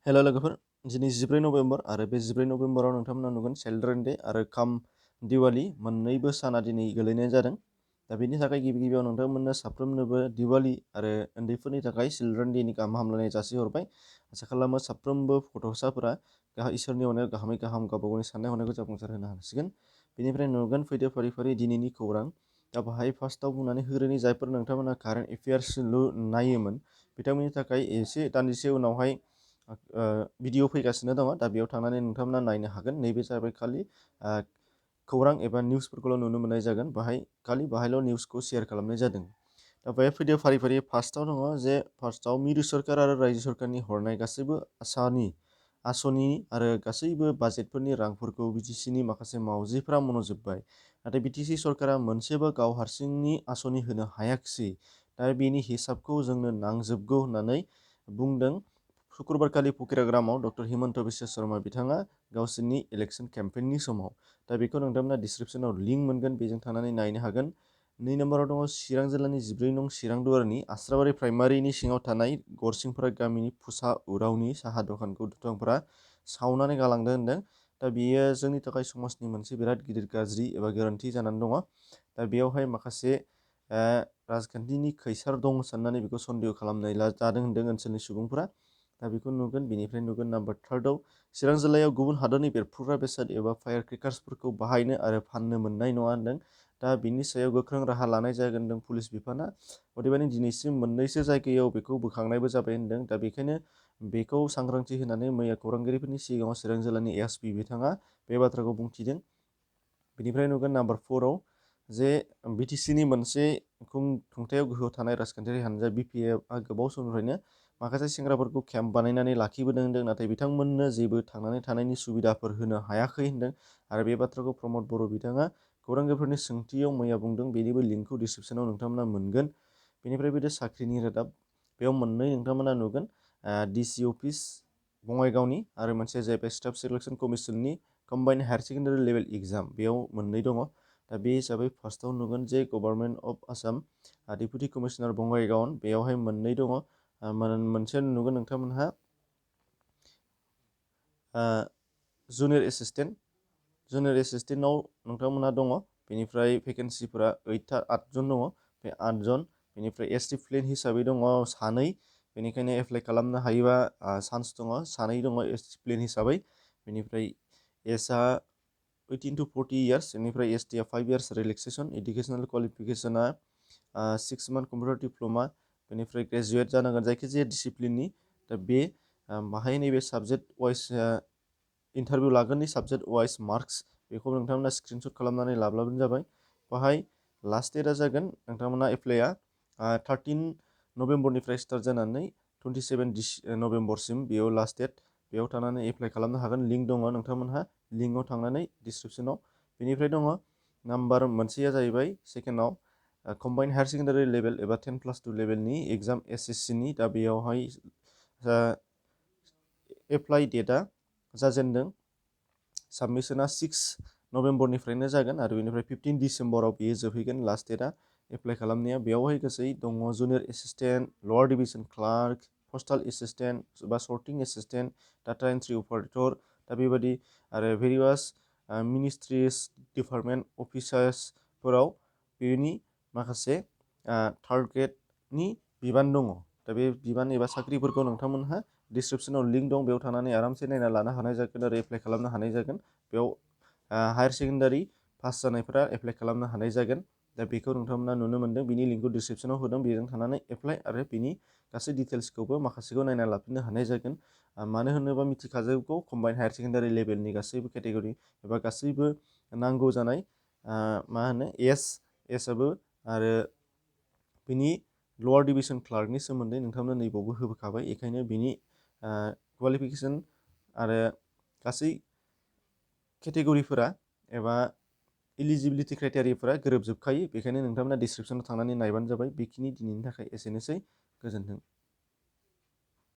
हेल' लोगोफोर, दिनै 14 नभेम्बर आरो बे 14 नभेम्बराव नोंथांमोना नुगोन चिल्ड्रेन डे आरो काम दिवाली मोननैबो साना दिनै गोलैनाय जादों। दा बेनि थाखाय गिबियाव नोंथांमोननो साफ्रोमनोबो दिवाली आरो उन्दैफोरनि थाखाय चिल्ड्रेन डेनि गाहाम हामलायनाय जासिहरबाय। आसा खालामो साफ्रोमबो गथ'साफोरा इसोरनि अननायाव गाहामै गाहाम गावबा गावनि साननाय हनायखौ जाफुंसार होनो हासिगोन। बेनिफ्राय नुगोन फैदो फारि फारि दिनैनि खौरां। दा बाहाय फार्स्टआव बुंनानै होग्रोनि जायफोर नोंथांमोना कारेन्ट एफेयार्स नायोमोन बिथांमोननि थाखाय एसे दान्दिसे उनावहाय भिडिअ फैगासिनो दङ। दा बेयाव थांनानै नोंथांमोना नायनो हागोन। नैबे जाबाय खालि खौरां एबा निउसफोरखौल' नुनो मोननाय जागोन। बाहायल' निउसखौ शेयार खालामनाय जादों। दा बेहाय फैदो फारि फारि फार्स्टआव दङ जे फार्स्टआव मिरु सरकार आरो रायजो सरकारनि हरनाय गासैबो आसनि आरो गासैबो बाजेटफोरनि रांफोरखौ बिटिसिनि माखासे मावजिफोरा मन'जोब्बाय। नाथाय बिटिसि सरकारा मोनसेबो गाव हारसिंनि आसनि होनो हायाखिसै। दा बेनि हिसाबखौ जोंनो नांजोबगौ होननानै बुंदों। शुक्रबारखालि फकिराग्रामाव डक्टर हिमन्त बिश्व शर्मा बिथाङा गावसोरनि इलेक्सन केम्पेइननि समाव। दा बेखौ नोंथांमोना डिसक्रिपसनाव लिंक मोनगोन, बेजों थांनानै नायनो हागोन। 2 नम्बराव दङ चिरां जिल्लानि 14 नं चिरां दुवारनि आस्राबारि प्राइमारिनि सिङाव थानाय गरसिंफोरा गामिनि फुसा उरावनि साहा दखानखौ दुथांफोरा सावनानै गालांदों होनदों। दा बेयो जोंनि थाखाय समाजनि मोनसे बिराद गिदिर गाज्रि एबा गोरोन्थि जानानै दङ। दा बेयावहाय माखासे राजखान्थिनि खैसार दं साननानै बेखौ सन्देह खालामनाय जादों होनदों ओनसोलनि सुबुंफोरा। दा बेखौ नुगोन। बेनिफ्राय नुगोन नाम्बार 3आव चिरां जिल्लायाव गुबुन हादरनि बेरफ्रुग्रा बेसाद एबा फायार क्रेकार्सफोरखौ बाहायनो आरो फाननो मोननाय नङा होनदों। दा बिनि सायाव गोख्रों राहा लानाय जागोन होनदों पुलिस बिफाना। अदेबानि दिनैसिम मोननैसो जायगायाव बेखौ बोखांनायबो जाबाय होनदों। दा बेखायनो बेखौ सांग्रांथि होनानै मैया खौरांगिरिफोरनि सिगाङाव चिरां जिल्लानि एसपि बिथाङा बे बाथ्राखौ बुंथिदों। बेनिफ्राय नुगोन नाम्बार 4आव जे बिटिसिनि मोनसे खुंथायाव गोहोआव थानाय राजखान्थियारि हानजा बिपिएफआ गोबाव समनिफ्रायनो माखासे सेंग्राफोरखौ केम्प बानायनानै लाखिबोदों होनदों। नाथाय बिथांमोननो जेबो थांनानै थानायनि सुबिदाफोर होनो हायाखै होनदों। आरो बे बाथ्राखौ प्रमद बर' बिथाङा खौरांगिरिफोरनि सोंथियाव मैया बुंदों। बेनिबो लिंकखौ डिसक्रिपसनाव नोंथांमोना मोनगोन। बेनिफ्राय बिदि साख्रिनि रादाब बेयाव मोननै नोंथांमोना नुगोन। डिसि अफिस बङाइगावनि आरो मोनसे जाहैबाय स्टाफ सिलेक्सन कमिसननि combined higher secondary level exam, बेयाव मोननै दङ। दा बे हिसाबै फार्स्टआव नुगोन जे government of Assam deputy commissioner Bongaigaon, बेयावहाय मोननै दङ। मोनसे नुगोन नोंथांमोनहा जुनियर एसिसटेन्टआव नोंथांमोनहा दङ। बेनिफ्राय भेकेन्सिफोरा 8 जन दङ। बे 8 जन। बेनिफ्राय एसटि प्लेन हिसाबै दङ 2। बेनिखायनो एप्लाइ खालामनो हायोबा चान्स दङ। 2 दङ एसटि प्लेन हिसाबै। बेनिफ्राय एसआ 18 to 40 इयार्स। बेनिफ्राय एसटिआ 5 इयार्स रिलेक्सेसन। एडुकेसनेल क्वालिफिकेसना 6 month कम्पिउटार डिप्ल'मा। बेनिफ्राय ग्रेजुवेट जानांगोन जायखिजाया डिसिप्लिननि। दा बे बाहाय नैबे साबजेक्ट वाइज इन्टारभिउ लागोननि साबजेक्ट वाइज मार्क्स बेखौ नोंथांमोना स्क्रिनशट खालामनानै लाब्लानो जाबाय। बाहाय लास्ट डेटआ जागोन नोंथांमोना एप्लाइआ 13 नभेम्बरनिफ्राय स्टार्ट जानानै 27 नभेम्बरसिम बेयाव लास्ट डेट। बेयाव थांनानै एप्लाइ खालामनो हागोन। लिंक दङ नोंथांमोनहा, लिंकआव थांनानै डिसक्रिपसनाव। बेनिफ्राय दङ नाम्बार मोनसेया जाहैबाय सेकेन्डआव कम्बाइन्ड हायार सेकेन्डारि लेभेल एबा 10+2 लेभेलनि एग्जाम एसएससिनि। दा बेयावहाय एप्लाइ डेटआ जाजेनदों। साबमिसना 6 नभेम्बरनिफ्रायनो जागोन आरो बेनिफ्राय 15 डिसेम्बराव बेयो जोबहैगोन लास्ट डेटआ एप्लाइ खालामनाया। बेयावहाय गासै दङ junior assistant, lower division clerk, postal assistant बा sorting assistant, data entry operator. दा बेबायदि आरो भेरियास मिनिस्ट्रिस डिपार्टमेन्ट अफिसार्सफोराव बेनि माखासे थार्ड ग्रेडनि बिबान दङ। दा बे बिबान एबा साख्रिफोरखौ नोंथांमोनहा डिसक्रिपसनाव लिंक दं, बेयाव थांनानै आरामसे नायना लानो हानाय जागोन आरो एप्लाइ खालामनो हानाय जागोन। बेयाव हायार सेकेन्डारि पास जानायफोरा एप्लाइ खालामनो हानाय जागोन। दा बेखौ नोंथांमोना नुनो मोन्दों। बिनि लिंकखौ डिसक्रिपसनाव होदों, बेजों थांनानै एप्लाइ आरो बिनि गासै डिटेल्सखौबो माखासेखौ नायना लाफिननो हानाय जागोन। मानो होनोबा मिथिखाजोबगौ कम्बाइन्ड हायार सेकेन्डारि लेभेलनि गासैबो केटेगरि एबा गासैबो नांगौ जानाय एजआबो आरो बिनि लवार डिभिजन क्लार्कनि सोमोन्दै नोंथांमोना नैबावबो होबोखाबाय। बेखायनो बिनि क्वालिफिकेसन आरो गासै केटेगरिफोरा एबा इलिजिबिलिटि क्राइटेरियाफोरा गोरोबजोबखायो। बेखायनो नोंथांमोना डिसक्रिपसनाव थांनानै नायबानो जाबाय। बेखिनि दिनैनि थाखाय एसेनोसै। गोजोन्थों।